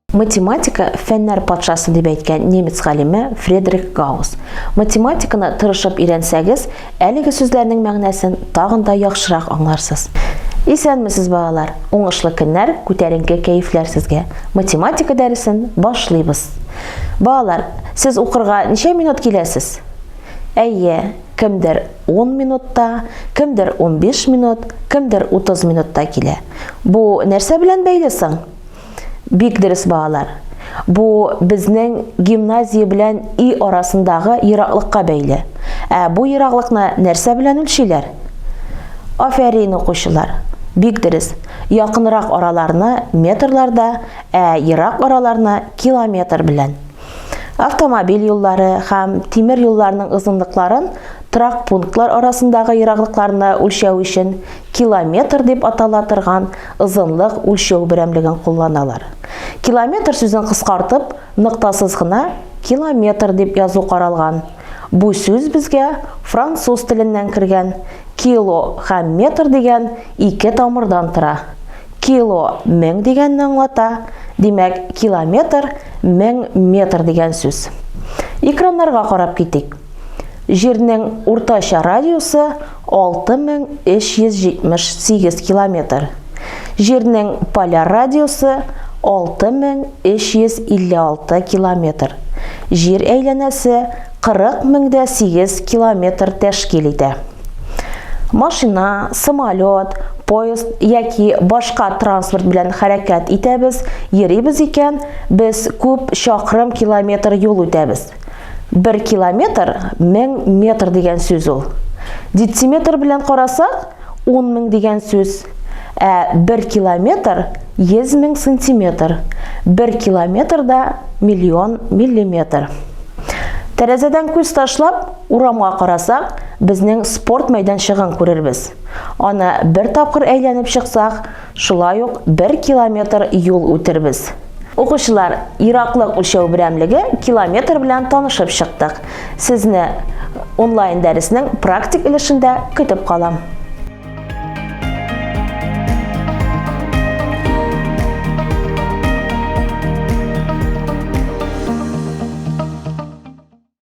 Математика фәннәр патшасы дип әйткән немец галиме Фредрих Гаусс. Математиканы тырышып өйрәнсәгез, әлеге сүзләрнең мәгънәсен тагын да яхшырак аңларсыз. Исәнмесез, балалар! Уңышлы көннәр, күтәренке кәефләр сезгә. Математика дәресен башлыйбыз. Балалар, сез укырга ничә минут киләсез? Әйе, кемдер 10 минутта, кемдер 15 минут, кемдер 30 минутта килә. Бу нәрсә белән бәйле соң? Бик дөрес, балалар. Бу безнең гимназия белән өй арасындагы ераклыкка бәйле. Ә бу ераклыкны нәрсә белән үлчиләр? Афәрин, укучылар. Бик дөрес. Якынрак араларны метрларда, ә ерак араларны километр белән. Автомобиль юллары һәм тимер юлларының озынлыкларын торак пунктлар арасындагы ераклыкларны үлчәү өчен километр дип атала торган озынлык үлчәү берәмлеген кулланалар. Километр сүзен кыскартып, ноктасыз гына километр дип язу каралган. Бу сүз безгә француз теленнән кергән, кило һәм метр дигән ике тамырдан тора. Кило мең дигәнне аңлата, димәк, километр 1000 метр дигән сүз. Экраннарга карап китик. Җирнең уртача радиусы 6378 километр. Җирнең поляр радиусы 6356 километр. Җир әйләнәсе 40,8 километр тәшкил итә. Машина, самолет, поезд яки башка транспорт белән хәрәкәт итәбез, йөрибез икән, без күп чакрым километр юл үтәбез. Бер километр 1000 метр дигән сүз ул. Дециметр белән карасак, 10 мең дигән сүз. Ә бер километр 100 мең сантиметр. Бер километр да миллион миллиметр. Тәрәзәдән күз ташлап, урамга карасак, безнең спорт мәйданчыгын күрербез. Аны бер тапкыр әйләнеп чыксак, шулай ук бер километр юл үтербез. Укучылар, ераклык үлчәү берәмлеге километр белән танышып чыктык. Сезне онлайн дәреснең практик өлешендә көтеп калам.